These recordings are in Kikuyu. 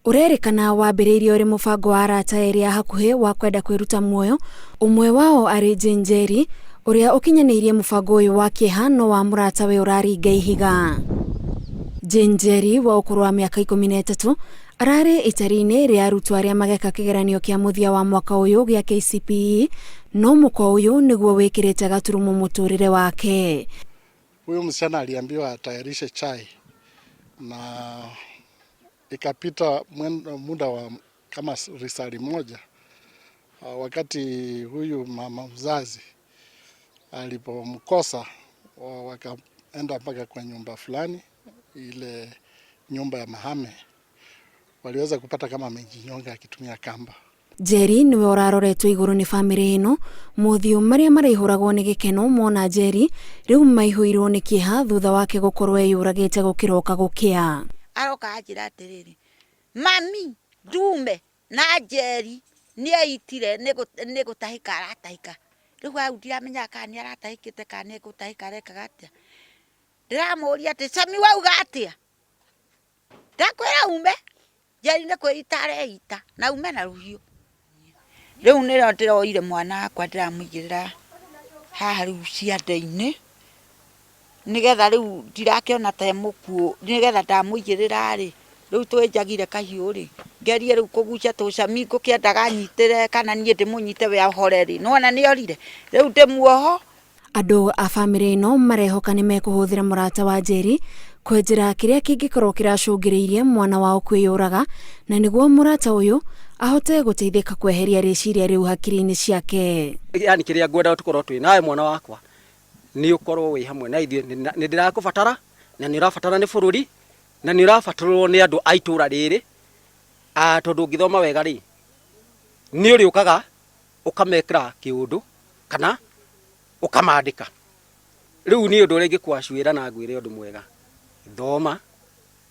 Ũrerĩkana wambĩrĩirie ũrĩ mũbango wa arata erĩ a hakuhĩ wa kwenda kwĩruta muoyo, ũmwe wao arĩ Jane Njeri, ũrĩa ũkinyanĩirie mũbango ũyũ wa kĩeha no wa mũratawe ũraringa ihiga. Jane Njeri wa ũkũrũ wa mĩaka 13 ararĩ itari-inĩ rĩa arutwo arĩa mageka kĩgeranio kĩa mũthia wa mwaka ũyũ gĩa KCPE, no mũkwa ũyũ nĩguo wĩkĩrĩte gaturumo mũtũrĩre wake. Huyu msichana aliambiwa atayarishe chai na ikapita muda wa kama risali moja, wakati huyu mama mzazi alipomkosa, wakaenda mpaka kwa nyumba fulani, ile nyumba ya mahame, waliweza kupata kama amejinyonga akitumia kamba. Njeri nĩwe ũraroretwo igũrũ nĩ bamĩrĩ ĩno, mothiũ marĩa maraihũragwo nĩ gĩkeno mona Njeri rĩu maihũirwo nĩ kĩeha thutha wake gũkorwo eyũragĩte gũkĩroka gũkĩa. Aroka anjĩra atĩrĩrĩ, "Mami, ndume na Njeri nĩ eitire nĩ gũtahĩka aratahĩka." Rĩu hau ndiramenyaga kana nĩ aratahĩkĩte kana nĩ gũtahĩka arekaga atĩa. Ndĩramũria atĩ, "Cami, wauga atĩa?" "Ndakwĩra ume, Njeri nĩ kwĩita areita na ume na rũhiũ." Rĩu nĩrĩo ndĩroire mwana wakwa, ndĩramũigĩrĩra haha rĩu ciande-inĩ, nĩgetha rĩu ndirakĩona ta e mũkuũ, nĩgetha ndamũigĩrĩra rĩ, rĩu twĩnjagire kahiũ rĩ, ngerie rĩu kũgucia tũcami, ngũkĩendaga anyitĩre kana niĩ ndĩmũnyite we ahore rĩ, nĩwona nĩ orire, rĩu ndĩmuoho. Andũ a bamĩrĩ ĩno marehoka nĩ mekũhũthĩra mũrata wa Njeri kwenjera kĩrĩa kĩngĩkorwo kĩracũngĩrĩirie mwana wao kwĩyũraga, na nĩguo mũrata ũyũ ahote gũteithĩka kweheria rĩciria rĩu hakiri-inĩ ciake. Yani kĩrĩa ngwenda tũkorwo twĩ nawe, mwana wakwa, nĩ ũkorwo wĩ hamwe na ithuĩ. Nĩ ndĩrakũbatara na nĩ ũrabatara nĩ bũrũri na nĩ ũrabatarwo nĩ andũ a itũra rĩrĩ, tondũ ũngĩthoma wega rĩ, nĩ ũrĩũkaga ũkamekĩra kĩũndũ kana ũkamandĩka. Rĩu nĩ ũndũ ũrĩa ingĩkwacuĩra na ngwĩre ũndũ mwega, thoma,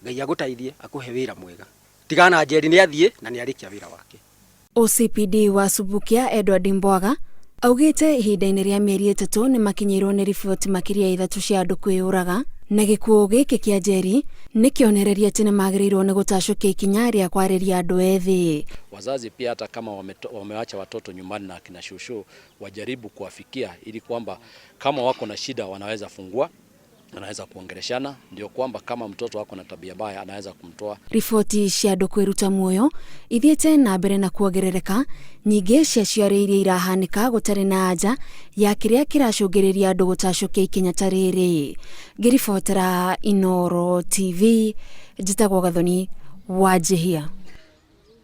Ngai agũteithie, akũhe wĩra mwega. Tigana Njeri nĩ athiĩ na nĩ arĩkia wĩra wake. OCPD wa Subukia Edward Mbwaga augĩte ihinda-inĩ rĩa mĩeri 3 nĩ makinyĩirwo nĩ riboti makĩria ya 3 cia andũ kwĩyũraga, na gĩkuũ gĩkĩ kĩa Njeri nĩ kĩonereria atĩ nĩ magĩrĩirwo nĩ gũtacũkia ikinya rĩa kwarĩria andũ ethĩ. Wazazi pia hata kama wamewacha watoto nyumbani na akina shosho, wajaribu kuwafikia ili kwamba kama wako na shida wanaweza fungua, wanaweza kuongeleshana, ndio kwamba kama mtoto wako na tabia mbaya anaweza kumtoa. Riboti cia andũ kwĩruta muoyo ithiĩte na mbere na kuongerereka, nyingĩ ciacio arĩ iria irahanĩka gũtarĩ na anja ya kĩrĩa kĩracũngĩrĩria andũ gũtacũkia ikinya ta rĩrĩ. Ngĩribotera Inooro TV, njĩtagwo Gathoni Wanjihia.